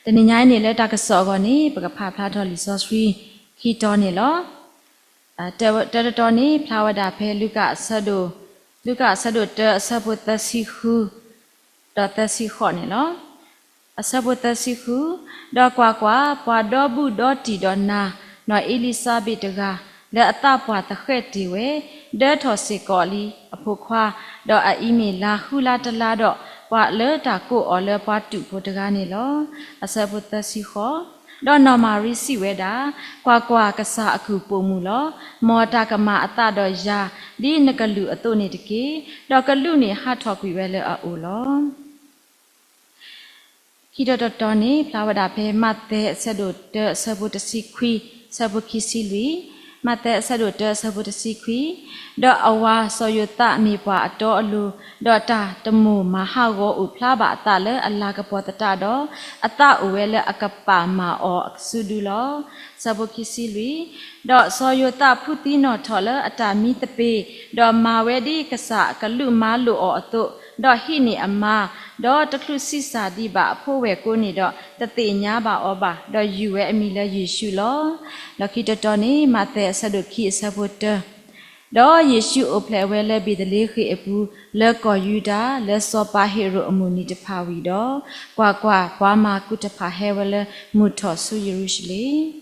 တနံၤညါအံၤန့ၣ် လၢတၢ်ကစီၣ်အဂီၢ်န့ၣ် ပကဖးဖျါထီၣ်လံာ်စီဆှံခံတီၤန့ၣ်လီၤ. တၢတတီၤန့ၣ် ဖျါဝဲဒၣ်ဖဲလူၤကၣ်အဆၢဒိၣ်, လူၤကၣ်အဆၢဒိၣ်တၢ အဆၢဖိသၢဆံဃု ဒီးသၢဆံဃိးန့ၣ်လီၤ. အဆၢဖိသၢဆံဃု, ဒီးကွၢ်ကွၢ်, ပှၤဒီဘူးဒီတံၢ်ဒီးနၤ, နီၢ်အ့လံၤစဘ့းတဂၤ, လၢအသးပှၢ်သဃဲးတ့ၢ်ဝဲ, ဒၢထီၣ်စ့ၢ်ကီးလံအဖိခွါ, ဒီးအအံၤမ့ၢ်လါဃုလါတလါဒီး, ပှၤလၢတၢ်ကိးအီၤလၢပှၤတူာ်ဖိတဂၤန့ၣ်လီၤ. အဆၢဖိသၢဆံဃိး, ဒီးနီၢ်မၤရံစံးဝဲဒၣ်, ကွၢ်ကွၢ်, ကစၢ်အကုၢ်ပိာ်မုၣ်လီၤ. မ်တၢ်ကမၤအသးဒီးယၤ, ဒ်နကလုၢ်အသိးန့ၣ်တက့ၢ်. ဒီးကလူးန့ၣ်ဟးထီၣ်ကွံာ်ဝဲလၢအအိၣ်လီၤ. ခံတီၤတတီၤန့ၣ် ဖျါဝဲဒၣ်ဖဲမးသဲအဆၢဒိၣ်တၢ အဆၢဖိတဆံခွံ, အဆၢဖိခံဆံလွံၢ်, မးသဲအဆၢဒိၣ်တၢ အဆၢဖိတဆံခွံ, ဒီးအဝၤစီၤယိၤသးမ့ၢ်ပှၤအတီအလိၤ, ဒီးတၢ်တမိၣ်မၤဟးဂီၤအိၣ်ဖျါဘၣ်အသးလၢအလၤကပီၤသတးဒီး, အသးအိၣ်ဝဲလၢအကပာ်မၢ်အီၤအစုဒုလီၤ. အဆၢဖိခံဆံလွံၢ်, ဒီးစီၤယိၤသးဖုသံနီၣ်ထီၣ်လၢအတၢ်မံသပ့ၤ, ဒီးမၤဝဲဒ်ကစၢ်အကလုၢ်မၤလိာ်အီၤအသိး, ဒီးဟံးန့ၢ်အမါ, ဒီးတချုးဆံးစၢ်ဒံးဘၣ်အဖိဝဲၢ်ကိန့ၣ်ဒီး, တသ့ၣ်ညါဘၣ်အီၤဘၣ်, ဒီးယုၢ်ဝဲအမံၤလၢယ့ၣ်ၡူးလီၤ. ဒီးခံတီၤတတီၤန့ၣ် မးသဲအဆၢဒိၣ်ခံ အဆၢဖိတၢ, ဒီးယ့ၣ်ၡူးအိၣ်ဖျဲၣ်ဝဲလၢဘ့းသလ့ဃ့ၣ်အပူၤ, လၢကီၢ်ယူဒၤ, လၢစီၤပၤဟ့ၤရိာ်အမုၢ်နံၤတဖၣ်ဝံၤဒီး, ကွၢ်ကွၢ်, ပှၤမၤကူတဖၣ်ဟဲဝဲလၢမုၢ်ထီၣ်ဆူယရူၤၡလ့ၣ်.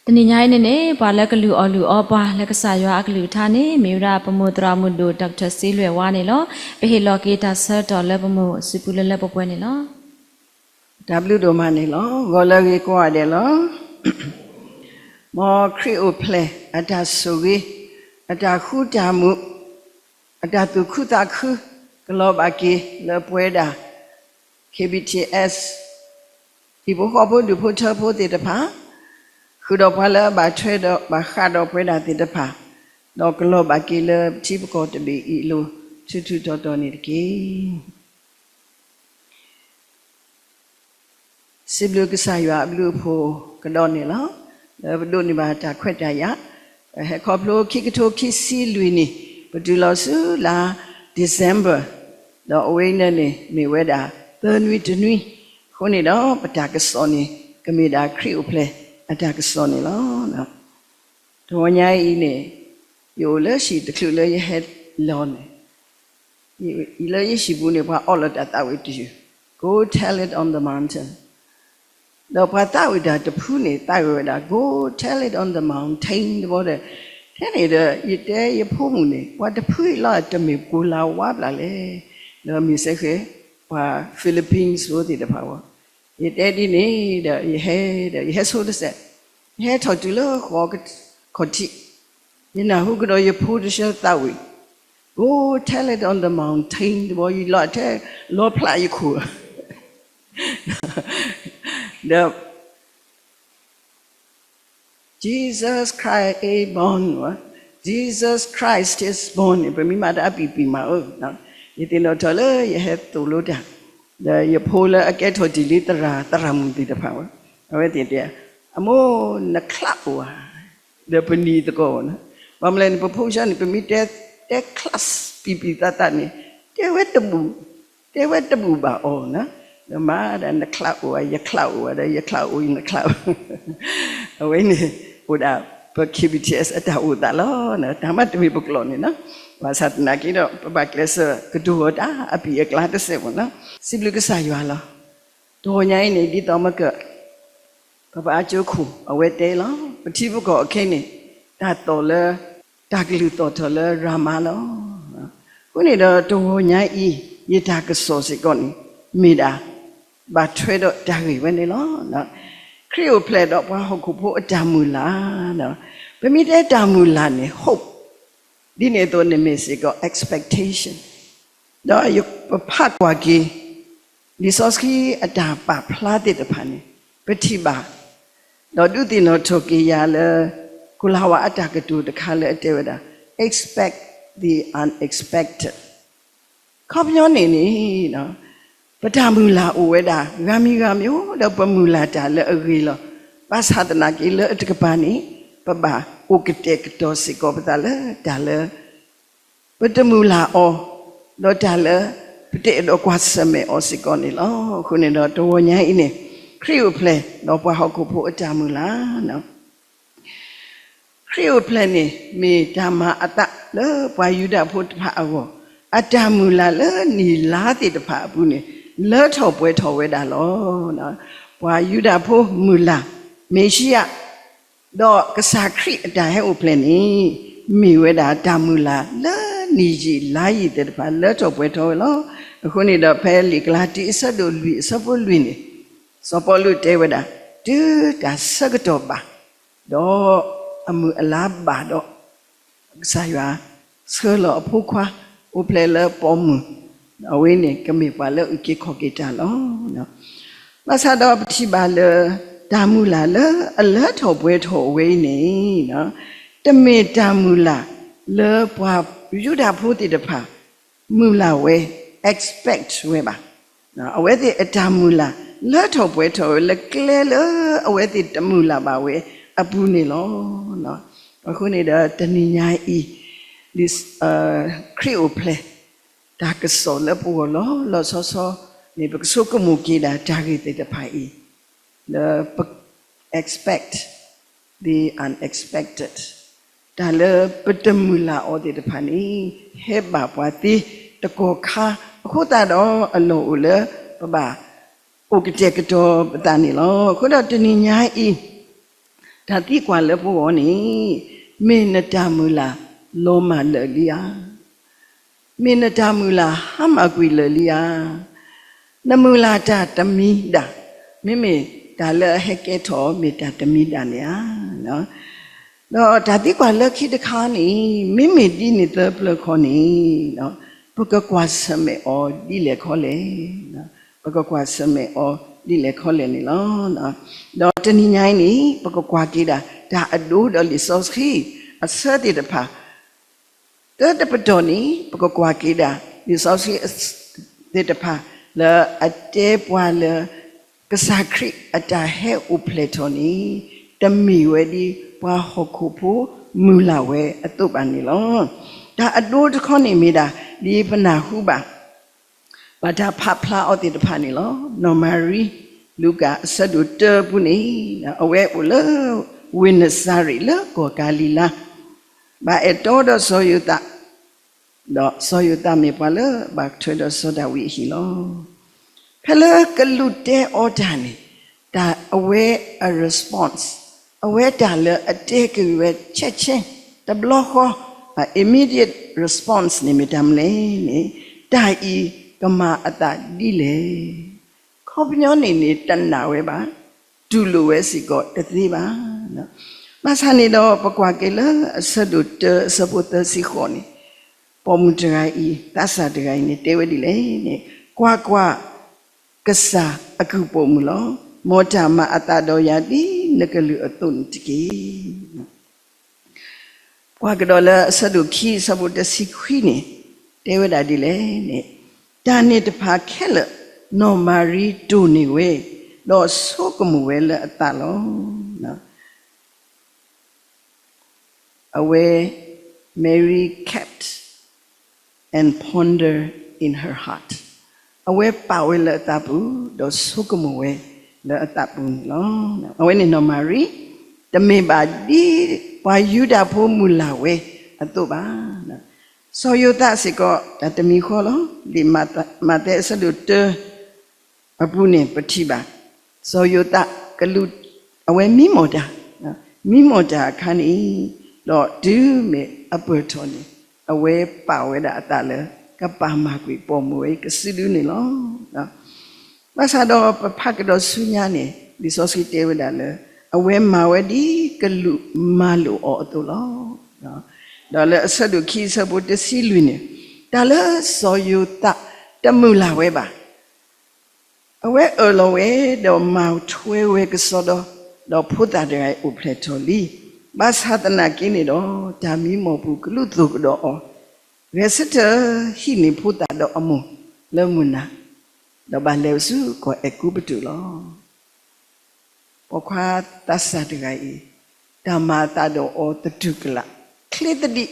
တနံၤညါအံၤန့ၣ်န့ၣ် ပှၤလၢကလုၢ်အီၣ်လုၢ်အီပှၤလၢကစၢ်ယွၤအကလုၢ်ကထါန့ၣ် မ့ၢ်ဝဲဒၣ်ပမိၢ်သရၣ်မုၣ်ဒိၣ် Doctor စ့လွဲၣ်ဝါန့ၣ်လီၤ. ပဟ့ၣ်လီၤက့ၤတၢ်ဆၢကတီၢ်လၢပမိၢ်စုပူၤလၢလၢပှဲၤပှဲၤန့ၣ်လီၤ. တၢ်ဘျုးဒိၣ်မးန့ၣ်လီၤ. ဂီၤလၢအဂ့ၤကိးဂၤဒဲးလီၤ. မ်ခရံာ်အိၣ်ဖျဲၣ်အတၢ်ဆိၣ်ဂ့ၤ, အတၢ်ဃူတၢ်မုာ်, အတၢ်သူၣ်ခုသးခု ကလီၤဘၣ်က့ၤလၢပဝဲဒၣ် KBTS ဟံၣ်ဖိဃီဖိဒူၣ်ဖိထၢဖိသ့ၣ်တဖၣ်, ဃုာ်ဒီးပှၤလၢအဘၣ်ထွဲဒီးဘၣ်ဃးဒီးပဝဲဒၣ်သ့ၣ်တဖၣ်, ဒီးကလီၤဘၣ်က့ၤလၢပထံပကီၢ်တဘ့ၣ်အံၤအလိၤ ထူထူတီတီန့ၣ်တက့ၢ်. စံးဘျုးကစၢ်ယွၤအဘျုးအဖှိၣ်ကဒီးန့ၣ်လီၤ. လၢပဒိးန့ၢ်ဘၣ်တၢ်ခွဲးတၢ်ယာ်, ပဟဲခီဖျိခံကထိခံဆံလွံၢ်နံၣ်, ပတုၤလီၤဆူလါ December, ဒီးအဝဲအံၤန့ၣ်န့ၣ် မ့ၢ်ဝဲဒၣ်သၢနွံတနွံ, အဃိန့ၣ်ဒီး ပတၢ်ကစီၣ်န့ၣ် ကမ့ၢ်ဒၣ်ခရံာ်အိၣ်ဖျဲၣ်အတၢ်ကစီၣ်န့ၣ်လီၤ. တဂီၤညါအံၤန့ၣ် ယအိၣ်လၢဟံၣ်တချုးလၢယဟဲလီၤန့ၣ်, လၢယဟံၣ်ပူၤန့ၣ် ပှၤအီၣ်လီၤတၢ်သးဝံၣ်တယုၢ်, Go tell it on the mountain. ဒီးပှၤသးဝံၣ်တၢ်တဖုန့ၣ် သးဝံၣ်ဝဲဒၣ် Go tell it on the mountain တဘျီဒီး, ထဲန့ၣ်ဒီး ယတဲယဖိမုၣ်န့ၣ် ပှၤတဖုအံၤလီၤ တမ့ၢ်ကိၤလၤဝါဘျီလဲၣ်, ဒီးမ့ၢ်စ့ၢ်ကီး ပှၤ Philippines ဖိသ့ၣ်တဖၣ်အဂီၢ်, ယတဲဒ်န့ၣ်ဒီး ယဟဲဒီး ယဟဲဆိတစဲး, ယဟဲထီၣ်တုၤလၢဃီခီၣ်ထံး, ယနၢ်ဟူကဒီးယဖိတဆၢသးဝံၣ်, Go tell it on the mountain တဘျီ ယလီၤထဲလီၤဖျးယခိၣ် ဒီး Jesus Christ is born, Jesus Christ is born န့ၣ် ပမ့ၢ်မၤတၢ်အပံာ်ပံာ်မးဧၢ, ယသ့ၣ်နီၣ်ထီၣ်လၢယဟဲသိၣ်လိတၢ်, ဒီးယဖိလၢအကဲထီၣ်ဒ်လံသရၣ်သရၣ်မုၣ်သ့ၣ်တဖၣ်ဝဲ, အဝဲသ့ၣ်တဲ, အမိၢ်နချးအိၣ်ဧါ, ဒီးပနံၤသကိးန့ၣ်, ဘၣ်မနုၤလဲၣ်န့ၣ် ပဖိဆၢန့ၣ် ပမ့ၢ်တဲ တဲ class ပံာ်ပံာ်သးသးန့ၣ်, တဲဝဲတဘူၣ်, တဲဝဲတဘူၣ်ဘၣ်အီၤန့ၣ်, ဒီးမၤဒၣ်နချးအိၣ်ဧါ ယချးအိၣ်ဧါ ဒီးယချးအိၣ် ယနချးအိၣ် အဝဲန့ၣ် အိၣ်ဒၣ်ပ KBTS အတၢ်အိၣ်သးလီၤ. တၢ်မၤတမ့ၢ်ပကျိာ်န့ၣ်လီၤ. ဘၣ်ဆၣ်သနာ်က့ဒီး ပဘၣ်ကျဲးစၢးကတိၤအီၤတၢ်အပံာ်အကျါတစဲးမ့ၢ်န့ၣ်လီၤ. စံးဘျုးကစၢ်ယွၤလီၤ. တဂီၤညါအံၤန့ၣ် ဒ်သိးမ့ၢ်က ပပၢ်ကၠိခိၣ်အဝဲတဲလီၤ. ပထံပကီၢ်အခဲအံၤန့ၣ် တၢ်သီၣ်လၢ တၢ်ကလုၢ်သီၣ်ထီၣ်လၢရၤမါလီၤ. အဃိန့ၣ်ဒီး တဂီၤညါအံၤ ယတၢ်ကစီၣ်စ့ၢ်ကီးန့ၣ် မ့ၢ်ဒၣ် ဘၣ်ထွဲဒီးတၢ်ဂ့ၢ်ဝဲန့ၣ်လီၤ. ခရံာ်အိၣ်ဖျဲၣ်ဒီးပှၤဟီၣ်ခိၣ်ဖိအတၢ်မုၢ်လၢ်, ပမ့ၢ်တဲတၢ်မုၢ်လၢ်န့ၣ် hope, ဒ်န့ၣ်အသိးန့ၣ်မ့ၢ်စ့ၢ်ကီး expectation, ဒီးပဖးကွၢ်က့ၤ လံာ်စီဆှံအတၢ်ပာ်ဖျါသ့ၣ်တဖၣ်န့ၣ် ပထံၣ်ဘၣ်, ဒီးဒုးသ့ၣ်နီၣ်ထီၣ်က့ၤယၤလၢ ကိၤလၤဝါအတၢ်ကတိၤတခါလၢအတဲဝဲဒၣ် expect the unexpected. ခီပညီန့ၣ်န့ၣ် ပတၢ်မုၢ်လၢ်အိၣ်ဝဲဒၣ် ဂၤမံၤဂၤမံၤ ဒီးပမုၢ်လၢ်တၢ်လၢအဂ့ၤလီၤ. ဘၣ်ဆၣ်သနာ်က့လၢအတကပၤန့ၣ် ပဘၣ်အိၣ်ကတဲာ်ကတီၤစ့ၢ်ကီးပသးလၢတၢ်လၢ ပတမုၢ်လၢ်အီၤ, ဒီးတၢ်လၢ ပတအဲၣ်ဒိးကွၢ်ဆၢၣ်မဲာ်အီၤစ့ၢ်ကီးန့ၣ်လီၤ. အဃိန့ၣ်ဒီးတဂီၤညါအံၤန့ၣ် ခရံာ်အိၣ်ဖျဲၣ်ဒီးပှၤဟီၣ်ခိၣ်ဖိအတၢ်မုၢ်လၢ် ခရံာ်အိၣ်ဖျဲၣ်န့ၣ် မ့ၢ်တၢ်မၤအသးလၢပှၤယူဒၤဖိတဖၣ်အဂီၢ် အတၢ်မုၢ်လၢ်လၢနံၣ်လါသ့ၣ်တဖၣ်အပူၤန့ၣ် လၢထီၣ်ပှဲၤထီၣ်ဝဲဒၣ်လီၤ. ပှၤယူဒၤဖိမုၢ်လၢ် မ့ၤၡံယၤ ဒီးကစၢ်ခရံာ်အတၢ်ဟဲအိၣ်ဖျဲၣ်န့ၣ် မ့ၢ်ဝဲဒၣ်တၢ်မုၢ်လၢ်လၢနံၣ်ယံာ်လါယံာ်သ့ၣ်တဖၣ်လၢထီၣ်ပှဲၤထီၣ်ဝဲလီၤ. အဃိန့ၣ်ဒီးဖဲလံာ်ကလၤတံအဆၢဒိၣ်လွံၢ်အဆၢဖိလွံၢ်န့ၣ် စီၤပီလူးတဲဝဲဒၣ် တုၤတၢ်ဆၢကတီၢ်ဘၣ် ဒီးအမုၢ်အလါဘၣ်ဒီး ကစၢ်ယွၤဆှၢလီၤအဖိခွါ အိၣ်ဖျဲၣ်လၢပိာ်မုၣ် အဝဲန့ၣ်ကမ့ၢ်ပှၤလၢအုၣ်က့ၤခီၣ်က့ၤတၢ်လီၤ. ဘၣ်ဆၣ်ဒီးပထံၣ်ဘၣ်လၢ တၢ်မုၢ်လၢ်လၢအလၢထီၣ်ပှဲၤထီၣ်ဝဲအံၤန့ၣ် တမ့ၢ်တၢ်မုၢ်လၢ်လၢပှၤယူဒၤဖိသ့ၣ်တဖၣ် မုၢ်လၢ်ဝဲ expect ဝဲဘၣ်. အဝဲသ့ၣ်အတၢ်မုၢ်လၢ် လၢထီၣ်ပှဲၤထီၣ်ဝဲလၢကျဲလၢအဝဲသ့ၣ်တမုၢ်လၢ်ဘၣ်ဝဲအပူၤန့ၣ်လီၤ. အဃိန့ၣ်ဒီးတနံၤညါအံၤ ခရံာ်အိၣ်ဖျဲၣ် တၢ်ကစီၣ်လၢပဂီၢ်လီၤလီၤဆီဆီန့ၣ် ပကဆိကမိၣ်က့ၤဒၣ်တၢ်ဂ့ၢ်သ့ၣ်တဖၣ်အံၤ လၢပ expect the unexpected တၢ်လၢပတမုၢ်လၢ်အီၤသ့ၣ်တဖၣ်န့ၣ် ဟဲဘၣ်ပှၤသ့တကီၢ်ခါ အဃိသတးဒီးအလီၢ်အိၣ်လၢပဘၣ် အိၣ်ကတဲာ်ကတီၤပသးန့ၣ်လီၤ. အဃိဒီးတနံၤညါအံၤ တၢ်သံကွၢ်လၢပဂီၢ်န့ၣ် မ့ၢ်နတၢ်မုၢ်လၢ်လီၤမၢ်လၢာ်လံဧါ. မ့ၢ်နတၢ်မုၢ်လၢ်ဟါမၢ်ကွံာ်လၢာ်လံဧါ. နမုၢ်လၢ်တၢ်တမံၤဒၣ် မ့မ့ၢ်တၢ်လၢအဟဲကဲထီၣ်မ့ၢ်တၢ်တမံၤဒၣ်န့ၣ်ဧါ. ဒီးတၢ်သံကွၢ်လၢခံတခါန့ၣ် မ့မ့ၢ်ဒ်န့ၣ်သၢဖျၢၣ်ခီန့ၣ် ပကကွၢ်ဆၢၣ်မဲာ်အီၤဒ်လဲၣ်ခီလဲၣ်. ပကကွၢ်ဆၢၣ်မဲာ်အီၤဒ်လဲၣ်ခီလဲၣ်န့ၣ်လီၤ. ဒီးတနံၤညါအံၤန့ၣ် ပကကွၢ်က့ၤဒၣ် တၢ်အဒိဒီးလံာ်စီဆှံအဆၢသ့ၣ်တဖၣ် တၢတပတီၢ်န့ၣ် ပကကွၢ်က့ၤဒၣ် လံာ်စီဆှံသ့ၣ်တဖၣ် လၢအတဲပှၤလၢ ကစၢ်ခရံာ်အတၢ်ဟဲအိၣ်ဖျဲၣ်ထီၣ်န့ၣ် တမ့ၢ်ဝဲဒ်ပှၤဟီၣ်ခိၣ်ဖိမုၢ်လၢ်ဝဲအသိးဘၣ်န့ၣ်လီၤ. တၢ်အဒိတခီန့ၣ်မ့ၢ်ဒၣ် ဒ်ပနၢ်ဟူဘၣ် ဘၣ်တၢ်ဖးဖျါအီၤသ့ၣ်တဖၣ်န့ၣ်လီၤ. နီၢ်မၤရံ လူၤကၣ်အဆၢဒိၣ်တၢအပူၤန့ၣ် အဝဲအိၣ်လၢ ဝ့ၢ်နစၤရ့းလၢကီၢ်ကၤလံၤလါ ဘၣ်အဲၣ်တီဒီးစီၤယိၤသး ဒီးစီၤယိၤသးမ့ၢ်ပှၤလၢဘၣ်ထွဲဒီးစီၤဒၤဝံးအဟံၣ်လီၤ. ဖဲလၢကလူးတဲအီၤတၢ်န့ၣ် တၢ်အဝဲအ response အဝဲတၢ်လၢအတဲက့ၤဝဲဆဲးဆဲး တဘျီဃီ immediate response န့ၣ်မ့ၢ်တၢ်မနုၤလဲၣ်န့ၣ် တၢ်အံၤကမၤအသးဒ်လဲၣ် ခီပညီန့ၣ်န့ၣ် တနာ်ဝဲဘၣ်, တူၢ်လိာ်ဝဲစ့ၢ်ကီးတသ့ဘၣ်. ဘၣ်ဆၣ်န့ၣ်ဒီး ပကွၢ်က့ၤလၢအဆၢဒိၣ်တၢ အဆၢဖိသၢဆံဃိးန့ၣ်, ပိာ်မုၣ်တဂၤအံၤ, သးစၢ်တဂၤအံၤန့ၣ် တဲဝဲဒ်လဲၣ်န့ၣ်, ကွၢ်ကွၢ်, ကစၢ်အကုၢ်ပိာ်မုၣ်လီၤ. မ်တၢ်မၤအသးဒီးယၤဒ်နကလုၢ်အသိးန့ၣ်တက့ၢ်. ကွၢ်ကဒီးလၢအဆၢဒိၣ်ခံ အဆၢဖိတဆံခွံန့ၣ်, တဲဝဲဒၣ်ဒ်လဲၣ်န့ၣ်, တၢ်န့ၣ်တဖၣ်ခဲလၢာ် နီၢ်မၤရံတိၢ်န့ၢ်ဝဲ, ဒီးဆိကမိၣ်ဝဲလၢအသးလီၤ. အဝဲ Mary kept and ponder in her heart, အဝဲပာ်ဝဲလၢအသးပူၤ, ဒီးဆိကမိၣ်ဝဲလၢအသးပူၤန့ၣ်လီၤ. အဝဲန့ၣ်နီၢ်မၤရံ, တမ့ၢ်ဘၣ်ဒ်ပှၤယူဒၤဖိမုၢ်လၢ်ဝဲအသိးဘၣ်. စီၤယိၤသးစ့ၢ်ကီး တၢ်တမံၤဃီလီၤ. လံာ်မးသဲအဆၢဒိၣ်တၢ အပူၤန့ၣ်ပထံၣ်ဘၣ်, စီၤယိၤသးကလူး, အဝဲမံမီၢ်တၢ်, မံမီၢ်တၢ်အခါန့ၣ်, ဒီးတုၤမ့ၢ်အပၢၢ်ထီၣ်န့ၣ်, အဝဲပာ်ဝဲဒၣ်အသးလၢ ကပာ်မၤကွံာ်ပိာ်မုၣ်ဝဲကစုဒုန့ၣ်လီၤ. ဘၣ်ဆၣ်ဒီးပဖးကဒီးဆူညါန့ၣ်, လံာ်စီဆှံတဲဝဲဒၣ်လၢ အဝဲမၤဝဲဒ်ကလူးမၤလိာ်အီၤအသိးလီၤ. ဒီးလၢအဆၢဒိၣ်ခံအဆၢဖိတဆံလွံၢ်န့ၣ်, တၢ်လၢစီၤယိၤသးတမုၢ်လၢ်ဝဲဘၣ်. အဝဲအၢၣ်လီၤဝဲဒီးမၤထွဲဝဲကစီဒီ, ဒီးဖိသၣ်တဂၤအံၤအိၣ်ဖျဲၣ်ထီၣ်လံ. ဘၣ်ဆၣ်သနာ်က့န့ၣ်ဒီး တၢ်မံမီၢ်ပူၤကလုၢ်သိၣ်ကဒီးအီၤ, ဂဲၤဆၢထၢၣ်ဟံးန့ၢ်ဖိသၣ်ဒီးအမိၢ်လၢမုၢ်နၤ, ဒီးဘၣ်လဲၤဆူကီၢ်အဲၤကူပတူးလီၤ. ပိာ်ခွါသးစၢ်တဂၤအံၤ, တၢ်မၤအသးဒီးအီၤသတူၢ်ကလာ်, ချ့သဒံး,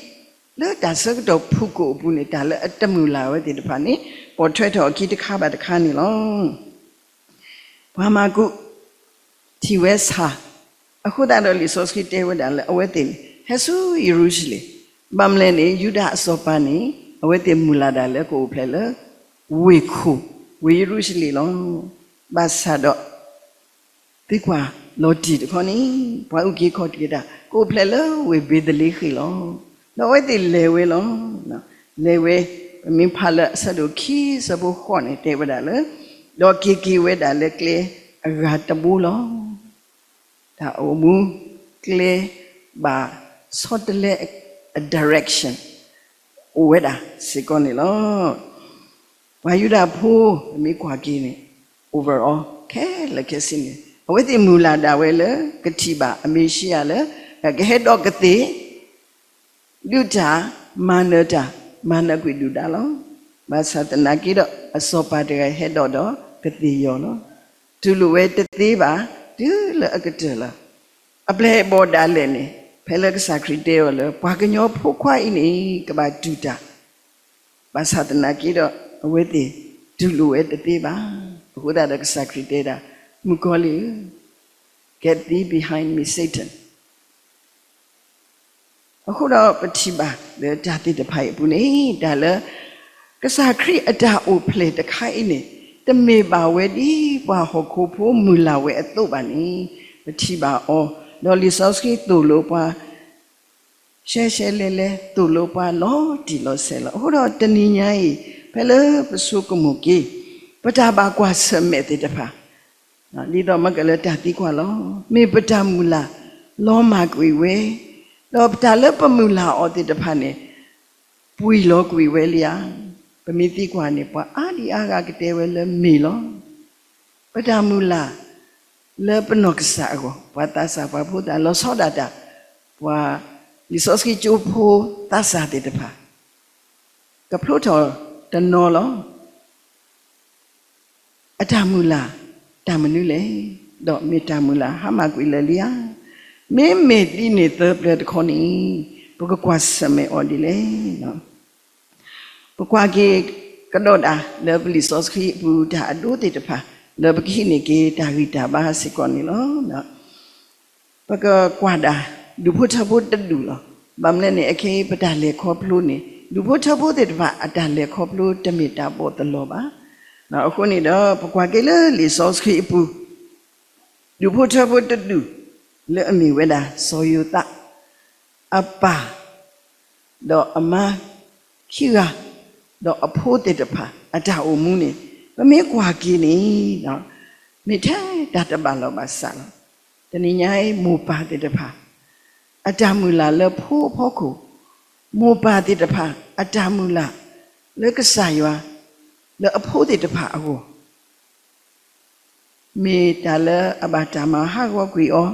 လၢတၢ်ဆၢကတီၢ်ဖုၣ်ကိာ်အပူၤန့ၣ် တၢ်လၢအတမုၢ်လၢ်ဝဲသ့ၣ်တဖၣ်န့ၣ် ပိာ်ထွဲထီၣ်အခံတခါဘၣ်တခါန့ၣ်လီၤ. ပှၤမၤကူး ထံၣ်ဝဲဆၣ်, အဃိသတးဒီးလံာ်စီဆှံတဲဝဲဒၣ်လၢအဝဲသ့ၣ်န့ၣ် ဟဲဆူယရူၤၡလ့ၣ်, ဘၣ်မနုၤလဲၣ်န့ၣ် ယူဒၤအစီၤပၤန့ၣ် အဝဲသ့ၣ်မုၢ်လၢ်ဒၣ်လၢကအိၣ်ဖျဲၣ်လၢ ဝ့ၢ်ခိၣ်, ဝ့ၢ်ယရူၤၡလ့ၣ်လီၤ. ဘၣ်ဆၣ်ဒီး သံကွၢ်လီၤတံၢ်တခီန့ၣ် ပှၤအုၣ်က့ၤခီၣ်က့ၤတၢ် ကအိၣ်ဖျဲၣ်လၢဝ့ၢ်ဘ့ၤသလ့ဃ့ၣ်လီၤ. ဒီးအဝဲသ့ၣ်လဲၤဝဲလီၤ. လဲၤဝဲ, ပမ့ၢ်ဖးလၢအဆၢဒိၣ်ခံ ဆၢဖိဃိးန့ၣ် တဲဝဲဒၣ်လၢ ဒီးက့ၤက့ၤဝဲဒၣ်လၢကျဲအဂၤတဘိလီၤ. တၢ်အိၣ်မူကျဲဘၣ်ဆီတလဲအ direction အိၣ်ဝဲဒၣ်စ့ၢ်ကီးန့ၣ်လီၤ. ပှၤယူဒၤဖိ ပမ့ၢ်ကွၢ်က့ၤန့ၣ် overall ခဲလၢာ်ခဲဆ့န့ၣ် အဝဲသ့ၣ်မုၢ်လၢ်ဒၣ်ဝဲလၢ ကထံၣ်ဘၣ်အမ့ၤၡံယၤလၢ ကဟဲဒီးကသ့ၣ် ဒုးတၢ်, မၤနၢၤတၢ်, မၤနၢၤကွံာ်ဒုၣ်ဒါလီၤ. ဘၣ်ဆၣ်သနာ်က့ဒီး အစီၤပၤတဂၤဟဲဒီးဒီးကသ့ၣ်ယီၤလီၤ. တူၢ်လိာ်ဝဲတသ့ဘၣ် တုၤလၢအကတၢၢ်လီၤ. အပျဲၢ်အဘီၣ်ဒၣ်လဲာ်န့ၣ် ဖဲလၢကစၢ်ခရံာ်တဲအီၤလၢ ပှၤကညီဖိခွါအံၤန့ၣ် ကဘၣ်တူၢ်တၢ် ဘၣ်ဆၣ်သနာ်က့ဒီး အဝဲသ့ၣ်တူၢ်လိာ်ဝဲတသ့ဘၣ်. အဃိသတးဒီးကစၢ်ခရံာ်တဲဒၣ် မုၣ်ကီၤလံၢ်ဧၢ, get thee behind me, Satan. အဃိဒီးပထံၣ်ဘၣ်လၢတၢ်သ့ၣ်တဖၣ်အံၤအပူၤန့ၣ် တၢ်လၢ ကစၢ်ခရံာ်အတၢ်အိၣ်ဖျဲၣ်တခါအံၤန့ၣ် တမ့ၢ်ဘၣ်ဝဲဒ်ပှၤဟီၣ်ခိၣ်ဖိမုၢ်လၢ်ဝဲအသိးဘၣ်န့ၣ် ပထံၣ်ဘၣ်အီၤ, ဒီးလံာ်စီဆှံသိၣ်လိပှၤ ရှဲရှဲလဲလဲ သိၣ်လိပှၤလီၤတံၢ်လီၤဆဲးလီၤ. အဃိဒီးတနံၤညါအံၤ ဖဲလၢပဆိကမိၣ်က့ၤ ပတၢ်ဘၣ်ကွၢ်ဆၢၣ်မဲာ်သ့ၣ်တဖၣ် ဒ်သိးမ့ၢ်ကလၢတၢ်သံကွၢ်လီၤ. မ့ၢ်ပတၢ်မုၢ်လၢ်လီၤမၢ်ကွံာ်ဝဲ, ဒီးပတၢ်လၢပမုၢ်လၢ်အီၤသ့ၣ်တဖၣ်န့ၣ် ပှံၢ်လီၤကွံာ်ဝဲလံဧါ. ပမ့ၢ်သံကွၢ်န့ၣ် ပှၤအါဒံအါဂၤကတဲဝဲလၢမ့ၢ်လီၤ. ပတၢ်မုၢ်လၢ် လၢပနီၢ်ကစၢ်အဂီၢ် ပှၤသးစၢ်ပှၤဖိသၣ်လီၤဆီဒၣ်တၢ်, ပှၤလံာ်စီဆှံကၠိဖိသးစၢ်သ့ၣ်တဖၣ် ကဖျိထီၣ်တနီၤလီၤ. အတၢ်မုၢ်လၢ် တၢ်မနုၤလဲၣ်, ဒီးမ့ၢ်တၢ်မုၢ်လၢ်ဟါမၢ်ကွံာ်လၢာ်လံဧါ. မ့မ့ၢ်ဒ်န့ၣ်သၢပျၢၤတခီန့ၣ် ပကကွၢ်ဆၢၣ်မဲာ်အီၤဒ်လဲၣ်. ပကွၢ်က့ၤကဒီးဒၣ်လၢပလံာ်စီဆှံအပူၤတၢ်အဒိသ့ၣ်တဖၣ် လၢပကဟံးန့ၢ်က့ၤတၢ်ဂံၢ်တၢ်ဘါစ့ၢ်ကီးန့ၣ်လီၤ. ပကကွၢ်ဒၣ် ဒူၣ်ဖိထၢဖိတဒူၣ်လီၤ. ဘၣ်မနုၤလဲၣ်န့ၣ် အခဲအံၤပတၢ်လဲၤခီဖျိန့ၣ် ဒူၣ်ဖိထၢဖိသ့ၣ်တဖၣ်အတၢ်လဲၤခီဖျိတမ့ၢ်တၢ်ဘီၣ်သလီၤဘၣ်. အဃိန့ၣ်ဒီး ပကွၢ်က့ၤလၢလံာ်စီဆှံအပူၤ ဒူၣ်ဖိထၢဖိတဒူၣ် လၢအမ့ၢ်ဝဲဒၣ်စီၤယိၤသး အပၢ် ဒီးအမါခံဂၤ ဒီးအဖိသ့ၣ်တဖၣ် အတၢ်အိၣ်မူန့ၣ် ပမ့ၢ်ကွၢ်က့ၤန့ၣ် မ့ၢ်ထဲတၢ်တဘၣ်လီၢ်ဘၣ်စးလီၤ. တနံၤညါအံၤ မိၢ်ပၢ်သ့ၣ်တဖၣ် အတၢ်မုၢ်လၢ်လၢဖိအဖီခိၣ်, မိၢ်ပၢ်သ့ၣ်တဖၣ် အတၢ်မုၢ်လၢ် လၢကစၢ်ယွၤ လၢအဖိသ့ၣ်တဖၣ်အဂီၢ် မ့ၢ်တၢ်လၢအဘၣ်တၢ်မၤဟးဂီၤကွံာ်အီၤ,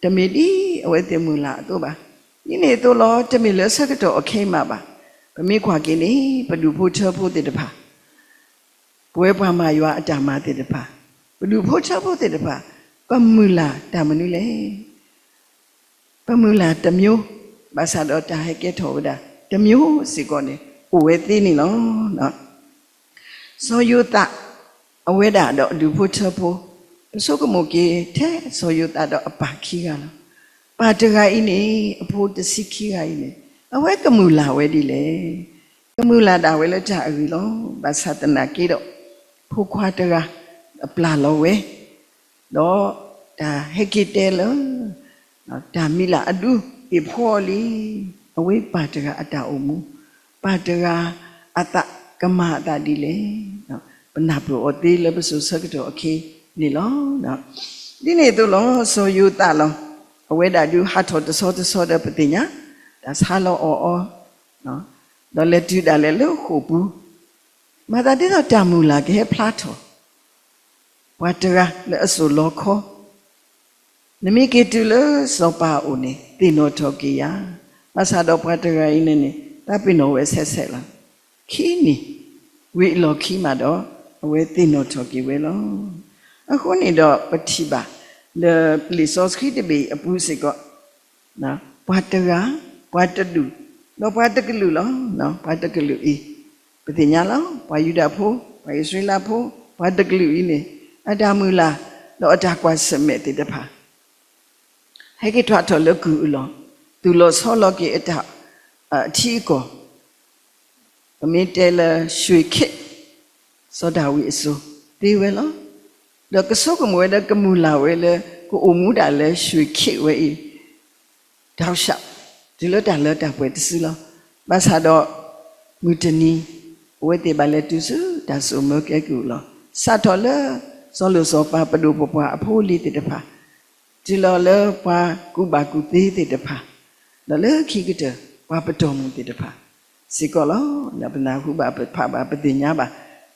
တမ့ၢ်ဒ်အဝဲသ့ၣ်မုၢ်လၢ်အသိးဘၣ်. ဒ်န့ၣ်အသိးလီၤ တမ့ၢ်လၢဆၢကတီၢ်အခဲအံၤမးဘၣ်. ပမ့ၢ်ကွၢ်က့ၤန့ၣ် ပဒူၣ်ဖိထၢဖိသ့ၣ်တဖၣ် ပဝဲပှၤမၤယွၤအတၢ်မၤသ့ၣ်တဖၣ်, ပဒူၣ်ဖိထၢဖိသ့ၣ်တဖၣ် ပမုၢ်လၢ်တၢ်မနုၤလဲၣ်. ပမုၢ်လၢ်တမျိုး, ဘၣ်ဆၣ်ဒီးတၢ်ဟဲကဲထီၣ်ဝဲဒၣ် တမျိုးစ့ၢ်ကီးန့ၣ် အိၣ်ဝဲသ့န့ၣ်လီၤ. စီၤယိၤသး အဝဲဒၣ်ဒီးအဒူၣ်ဖိထၢဖိ, ပဆိကမိၣ်က့ၤထဲစီၤယိၤသးဒီးအပၢ်ခံဂၤလီၤ. ပၢ်တဂၤအံၤန့ၣ် အဖိတဆံခံဂၤအံၤန့ၣ် အဝဲကမုၢ်လၢ်ဝဲဒ်လဲၣ်. ကမုၢ်လၢ်ဒၣ်ဝဲလၢတၢ်အဂ့ၢ်လီၤ. ဘၣ်ဆၣ်သနာ်က့ဒီး ဖိခွါတဂၤအပျၢ်လီၤဝဲ ဒီးတၢ်ဟဲက့ၤတဲလၢ တၢ်မံၤလၢ်အဒူ အ့ၣ်ဖှီအီၤလံ. အဝဲပၢ်တဂၤအတၢ်အိၣ်မူ, ပၢ်တဂၤအသးကမၤအသးဒ်လဲၣ်. ပနၢ်ပၢၢ်အီၤသ့လၢပစိၤဆၢကတီၢ်အခံန့ၣ်လီၤ. ဒ်န့ၣ်အသိးလီၤ စီၤယိၤသးလီၤ. အဝဲဒၣ်ဒုးဟးထီၣ်တဆီတဆီဒီးပသ့ၣ်ညါ တၢ်ဆါလီၤအီၣ်အီၤ, ဒီးလဲၤတုၤဒၣ်လဲာ်လၢဃိာ်ပူၤ, မၤသးဒ်သိးတၢ်မုၢ်လၢ်ကဟဲဖျါထီၣ် ပှၤတဂၤလၢအစိၢ်လီၤခီ, နမ့ၢ်က့ၤတုၤလၢစီၤပၤအအိၣ်န့ၣ် သ့ၣ်နီၣ်ထီၣ်က့ၤယၤ. ဘၣ်ဆၣ်ဒီးပှၤတဂၤအံၤန့ၣ်န့ၣ် သးပ့ၤနီၣ်ဝဲဆဲးဆဲးလီၤ. ခံနံၣ် ဝံၤအလီၢ်ခံမးဒီး အဝဲသ့ၣ်နီၣ်ထီၣ်က့ၤဝဲလီၤ. အဃိန့ၣ်ဒီးပထံၣ်ဘၣ် လၢလံာ်စီဆှံတဘ့ၣ်အံၤအပူၤစ့ၢ်ကီး ပှၤတဂၤ, ပှၤတဒူၣ်, ဒီးပှၤတကလုာ်လီၤ. ပှၤတကလုာ်အံၤ ပသ့ၣ်ညါလီၤ. ပှၤယူဒၤဖိ, ပှၤအံၣ်စရ့လးဖိ, ပှၤတကလုာ်အံၤန့ၣ် အတၢ်မုၢ်လၢ် ဒီးအတၢ်ကွၢ်ဆၢၣ်မဲာ်သ့ၣ်တဖၣ် ဟဲက့ၤထွဲထီၣ်လၢကုၢ်အလီၢ်, သူၣ်လီၤဆီလီၤက့ၤအတၢ် အထံအကီၢ်, ပမ့ၢ်တဲလၢ ရွှေခေတ်, စီၤဒၤဝံးအစိၤ သ့ဝဲလီၤ. ဒီးကဆိကမိၣ်ဝဲလၢကမုၢ်လၢ်ဝဲလၢ ကအိၣ်မူဒၣ်လၢ ရွှေခေတ် ဝဲအံၤ ဒီး တုၤလၢတၢ်လၢတၢ်ပှဲၤတစုလီၤ. ဘၣ်ဆၣ်ဒီး မုၢ်တနံၤ အဝဲသ့ၣ်ဘၣ်လဲၤတုၤဆူတၢ်စိာ်မၢကဲကုၢ်အလီၢ်, စးထီၣ်လၢ စီၤလိၣ်စီၤပၤ ပဒိၣ်ပပှၢ်အဖိအလံၤသ့ၣ်တဖၣ်, တုၤလီၤလၢပှၤကူၣ်ဘၣ်ကူၣ်သ့သ့ၣ်တဖၣ်, ဒီးလၢခံကတၢၢ် ပှၤပတီၢ်မုၢ်သ့ၣ်တဖၣ်စ့ၢ်ကီးလီၤ. ပနၢ်ဟူဘၣ် ပဖးဘၣ် ပသ့ၣ်ညါဘၣ်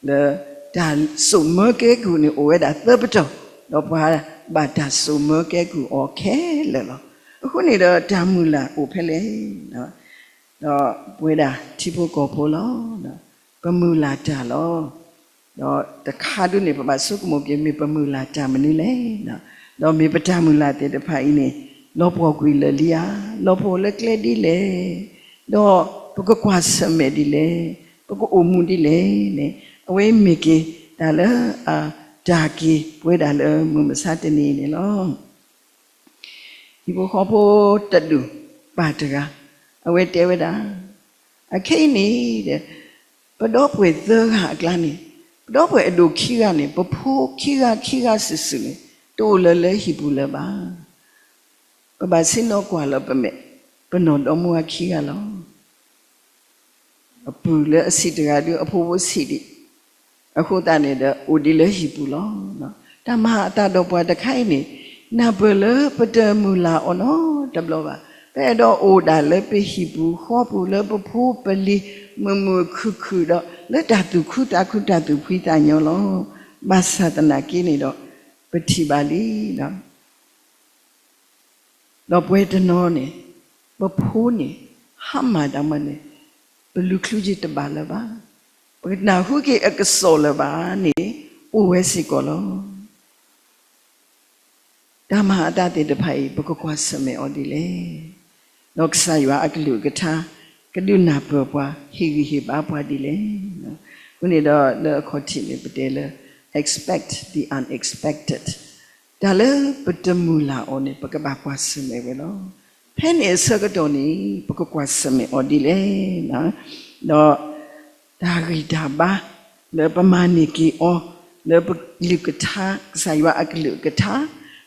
လၢတၢ်စိာ်မၢကဲကုၢ်န့ၣ် အိၣ်ဝဲဒၣ်သၢပတီၢ်, ဒီးပှၤဘၣ်တၢ်စိာ်မၢကဲကုၢ်အီၤခဲလၢာ်လီၤ. အဃိန့ၣ်ဒီး တၢ်မုၢ်လၢ်အိၣ်ဖဲလဲၣ် ဒီးပဝဲဒၣ်ထံဖိကီၢ်ဖိလီၤ. ပမုၢ်လၢ်တၢ်လီၤ. ဒီးတခါဒုန့ၣ် ပဘၣ်ဆိကမိၣ်က့ၤ မ့ၢ်ပမုၢ်လၢ်တၢ်မနုၤလဲၣ်, ဒီးမ့ၢ်ပတၢ်မုၢ်လၢ်သ့ၣ်တဖၣ်အံၤန့ၣ် လီၤပှီၢ်ကွံာ်လၢာ်လံဧါ, လီၤပှီၢ်လၢကျဲဒ်လဲၣ်, ဒီးပကကွၢ်ဆၢၣ်မဲာ်ဒ်လဲၣ်, ပကအိၣ်မူဒ်လဲၣ်န့ၣ် အဝဲမ့ၢ်က့ၤတၢ်လၢ တၢ်က့ၤပဝဲဒၣ်လၢမုၢ်မဆါတနံၤအံၤန့ၣ်လီၤ. ဟံၣ်ဖိဃီဖိတဒူၣ်ပၢ်တဂၤ အဝဲတဲဝဲဒၣ်, အခဲအံၤန့ၣ် ပဒီပုၢ်ဝဲၢ်သၢဂၤအကျါန့ၣ်, ပဒီပုၢ်ဝဲၢ်အဒိၣ်ခံဂၤန့ၣ် ပဖိခံဂၤခံဂၤစုာ်စုာ်န့ၣ် တအိၣ်လၢၤလၢဟံၣ်ပူၤလၢၤဘၣ်. ပဘၣ်ဆ့ၣ်နီၤကွၢ်လီၤပမဲာ် ပနီၢ်ဒီမါဝၤခံဂၤလီၤ. အပုၢ်လၢအဆံးတဂၤဒုး အဖိဖိဆံးဒံး, အဃိသတးန့ၣ်ဒီး အိၣ်ဒံးလၢဟံၣ်ပူၤလီၤ. တၢ်မၤအသးဒီးပှၤတခါအံၤန့ၣ် နၢ်ပၢၢ်လၢပတမုၢ်လၢ်အီၤနီတဘျီဘၣ်. ပအဲၣ်ဒိးအိၣ်ဒၣ်လၢပဟံၣ်ပူၤဃီပူၤ လၢပဖိပလံၤ မုာ်မုာ်ခုၣ်ခုၣ်ဒီး လၢတၢ်သူၣ်ခုသးခု တၢ်သူၣ်ဖှံသးညီလီၤ. ဘၣ်ဆၣ်သနာ်က့န့ၣ်ဒီး ပထံၣ်ဘၣ်လံ ဒီးပှၤတနီၤန့ၣ် ပဖိန့ၣ် ဟါမၢ်တၢ်မၤန့ၣ် ပလူၤချုယ့ၢ်တဘၣ်လၢၤဘၣ်. ပကနၢ်ဟူက့ၤအကစီၣ်လၢၤဘၣ်န့ၣ် အိၣ်ဝဲစ့ၢ်ကီးလီၤ. တၢ်မၤအသးသ့ၣ်တဖၣ်အံၤ ပကကွၢ်ဆၢၣ်မဲာ်အီၤဒ်လဲၣ်. ဒီးကစၢ်ယွၤအကလုၢ်ကထါ ကဒုးနၢ်ပၢၢ်ပှၤ ဟ့ၣ်ဂံၢ်ဟ့ၣ်ဘါပှၤဒ်လဲၣ်. အဃိန့ၣ်ဒီးလၢအခီၣ်ထံးန့ၣ် ပတဲလၢ expect the unexpected. တၢ်လၢပတမုၢ်လၢ်အီၤန့ၣ် ပကဘၣ်ကွၢ်ဆၢၣ်မဲာ်ဝဲလီၤ. ဖဲန့ၣ်အဆၢကတီၢ်န့ၣ် ပကကွၢ်ဆၢၣ်မဲာ်အီၤဒ်လဲၣ်. ဒီးတၢ်ဂံၢ်တၢ်ဘါ လၢပမၤန့ၢ်က့ၤအီၤ လၢပကလုၢ်ကထါ ကစၢ်ယွၤအကလုၢ်ကထါ,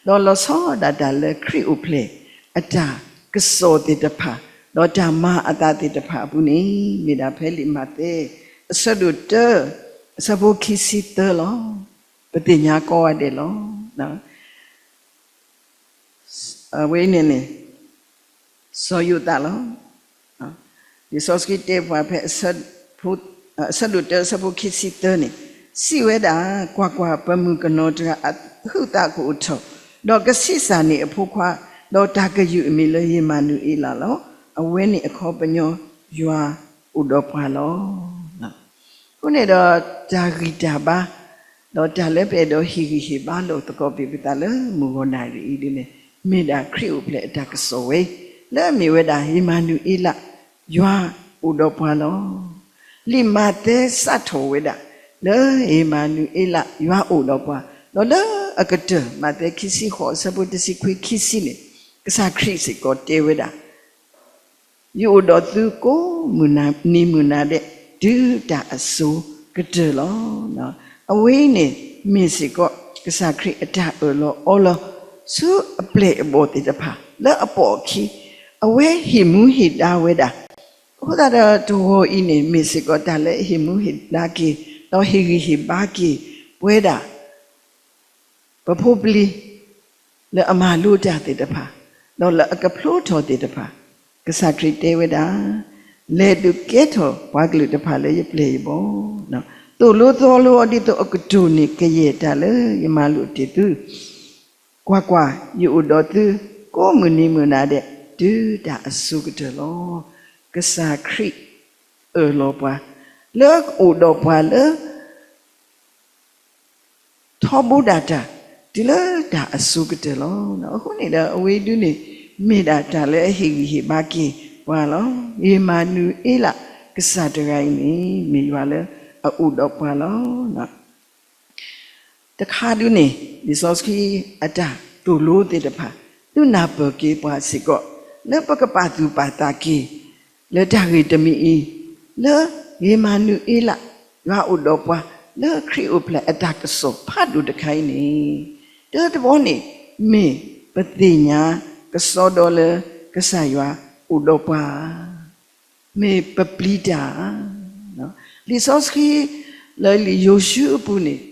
ဒီးလီၤဆီဒၣ်တၢ်လၢခရံာ်အိၣ်ဖျဲၣ်အတၢ်ကစီၣ်သ့ၣ်တဖၣ်, ဒီးတၢ်မၤအသးသ့ၣ်တဖၣ်အပူၤန့ၣ် မ့ၢ်ဒၣ်ဖဲလံာ်မးသဲ အဆၢဒိၣ်တၢ အဆၢဖိခံဆံသၢလီၤ. ပသ့ၣ်ညါကိးဂၤဒဲးလီၤ. အဝဲန့ၣ်န့ၣ် စီၤယိၤသးလီၤ. လံာ်စီဆှံတဲပှၤဖဲ အဆၢဒိၣ်တၢ အဆၢဖိခံဆံသၢန့ၣ် စံးဝဲဒၣ်, ကွၢ်ကွၢ်, ပမုၣ်ကနီၤတဂၤ အဟုးသးကအိၣ်ထီၣ်, ဒီးကဆံးစၢ်န့ၢ်အဖိခွါ, ဒီးတၢ်ကယုၢ်အမံၤလၢယ့မၤနူၤအ့လးလီၤ. အဝဲန့ၣ်အခီပညီ ယွၤအိၣ်ဒီးပှၤလီၤ. အဃိန့ၣ်ဒီး တၢ်ဂံၢ်တၢ်ဘါ ဒီးတၢ်လၢပအဲၣ်ဒိးဟ့ၣ်ဂံၢ်ဟ့ၣ်ဘါလိာ်သကိးဘၣ်ပသးလၢမုၢ်ဂီၤနၣ်ရံၣ်အံၤဒ်န့ၣ် မ့ၢ်ဒၣ်ခရံာ်အိၣ်ဖျဲၣ်အတၢ်ကစီၣ်ဝဲ, လၢအမ့ၢ်ဝဲဒၣ် ယ့မၤနူၤအ့လး, ယွၤအိၣ်ဒီးပှၤလီၤ. လံာ်မးသဲစးထီၣ်ဝဲဒၣ် လၢယ့မၤနူၤအ့လး ယွၤအိၣ်ဒီးပှၤ, ဒီးလၢအကတၢၢ် မးသဲခံဆံဃိး အဆၢဖိတဆံခွံခံဆံန့ၣ် ကစၢ်ခရံာ်စ့ၢ်ကီးတဲဝဲဒၣ် ယအိၣ်ဒီးသုကိးမုၢ်နံၤမုၢ်နၤဒဲး တုၤတၢ်အစိၤကတၢၢ်လီၤ. အဝဲအံၤန့ၣ် မ့ၢ်စ့ၢ်ကီး ကစၢ်ခရံာ်အတၢ်အၢၣ်လီၤအီလီၤ ဆူအပျဲၢ်အဘီၣ်သ့ၣ်တဖၣ် လၢအပိာ်အခံ, အဝဲဟ့ၣ်မူဟ့ၣ်ဒါဝဲဒၣ်. အဃိသတးဒီးတဂီၤအံၤန့ၣ် မ့ၢ်စ့ၢ်ကီးတၢ်လၢအဟ့ၣ်မူဟ့ၣ်ဒါက့ၤ ဒီးဟ့ၣ်ဂံၢ်ဟ့ၣ်ဘါက့ၤ ပဝဲဒၣ် ပဖိပလံၤ လၢအမၤလိတၢ်သ့ၣ်တဖၣ်, ဒီးလၢအကဖျိထီၣ်သ့ၣ်တဖၣ်, ကစၢ်ခရံာ်တဲဝဲဒၣ်, လဲၤဒုးကဲထီၣ်ပှၤကလုာ်တဖၣ်လၢယပျဲၢ်ယဘီၣ်, သိၣ်လိသီလိအီၤဒ်သိးအကတိၢ်န့ၣ် ကယဲၢ်တၢ်လၢယမၤလိာ်တ့ၢ်သု, ကွၢ်ကွၢ်, ယအိၣ်ဒီးသုကိးမုၢ်နံၤမုၢ်နၤဒဲး တုၤတၢ်အစိၤကတၢၢ်လီၤ. ကစၢ်ခရံာ်အၢၣ်လီၤပှၤ လၢအအိၣ်ဒီးပှၤလၢ ထီဘိဒၣ်တၢ် တုၤလၢတၢ်အစိၤကတၢၢ်လီၤ. အဃိန့ၣ်ဒီး အဝဲဒုန့ၣ် မ့ၢ်ဒၣ်တၢ်လၢအဟ့ၣ်ဂံၢ်ဟ့ၣ်ဘါက့ၤပှၤလီၤ. ယ့မၤနူၤအ့လး ကစၢ်တဂၤအံၤန့ၣ် မ့ၢ်ယွၤလၢအအိၣ်ဒီးပှၤလီၤ. တခါဒုန့ၣ် လံာ်စီဆှံအတၢ်သိၣ်လိသ့ၣ်တဖၣ် ဒုးနၢ်ပၢၢ်က့ၤပှၤစ့ၢ်ကီး လၢပကပာ်သူၣ်ပာ်သးက့ၤ လၢတၢ်ဂ့ၢ်တမံၤအံၤ, လၢဧ့မၤနူၤအ့လး ယွၤအိၣ်ဒီးပှၤ လၢခရံာ်အိၣ်ဖျဲၣ်အတၢ်ကစီၣ်ဖးဒိၣ်တခါအံၤန့ၣ်, တၢတဘီန့ၣ် မ့ၢ်ပသ့ၣ်ညါကစီဒီလၢ ကစၢ်ယွၤအိၣ်ဒီးပှၤ မ့ၢ်ပပျံၤတၢ်ဧါ. လံာ်စီဆှံလၢလံာ်ယိၤၡူအပူၤန့ၣ်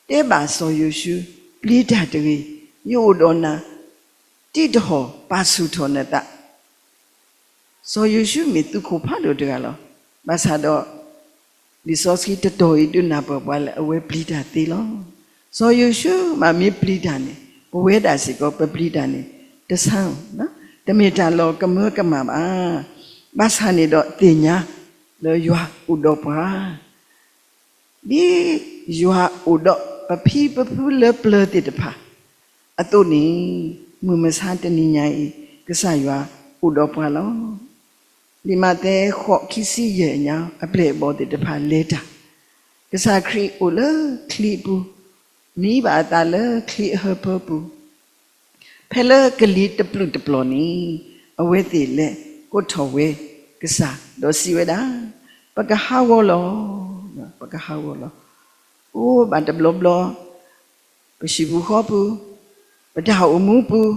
တဲဘၣ်စီၤယိၤၡူ, ပျံၤတၢ်တဂ့ၤ, ယအိၣ်ဒီးနၤ, တံးတဟီၣ်ပာ်ဆူၣ်ထီၣ်နသး. စီၤယိၤၡူမ့ၢ်သုးခိၣ်ဖးဒိၣ်တဂၤလီၤ. ဘၣ်ဆၣ်ဒီး လံာ်စီဆှံတတီၤအံၤဒုးနၢ်ပၢၢ်ပှၤလၢအဝဲပျံၤတၢ်သ့လီၤ. စီၤယိၤၡူမ့ၢ်ပျံၤတၢ်န့ၣ် ပဝဲဒၣ်စ့ၢ်ကီးပပျံၤတၢ်န့ၣ် တဆန်း, တမ့ၢ်တၢ်လီၤကမၢကမၣ်ဘၣ်. ဘၣ်ဆၣ်န့ၣ်ဒီးသ့ၣ်ညါလၢယွၤအိၣ်ဒီးပှၤ ဒ်ယွၤအိၣ်ဒီးပဖံပဖုလၢပျၢၤသ့ၣ်တဖၣ်အသိးန့ၣ်, မုၢ်မဆါတနံၤညါအံၤ ကစၢ်ယွၤအိၣ်ဒီးပှၤလီၤ. လံာ်မးသဲ ဃိး ခံဆံယဲၢ်ညါ အပျဲၢ်အဘီၣ်သ့ၣ်တဖၣ်လဲၤတၢ်, ကစၢ်ခရံာ်အိၣ်လၢချံအပူၤ, မံဘၣ်အသးလၢချံအဟၢဖၢပူၤ ဖဲလၢကလံၤတပျုာ်တပျီၤန့ၣ် အဝဲသ့ၣ်လဲၤကိးထီၣ်ဝဲကစၢ် ဒီးစံးဝဲဒၣ်, ပကဟးဂီၤလီၤ, ပကဟးဂီၤလီၤ. အိၣ်ဘၣ်တဘျီဘျီ ပဟံၣ်ပူၤဃီပူၤ, ပတၢ်အိၣ်မူပူၤ,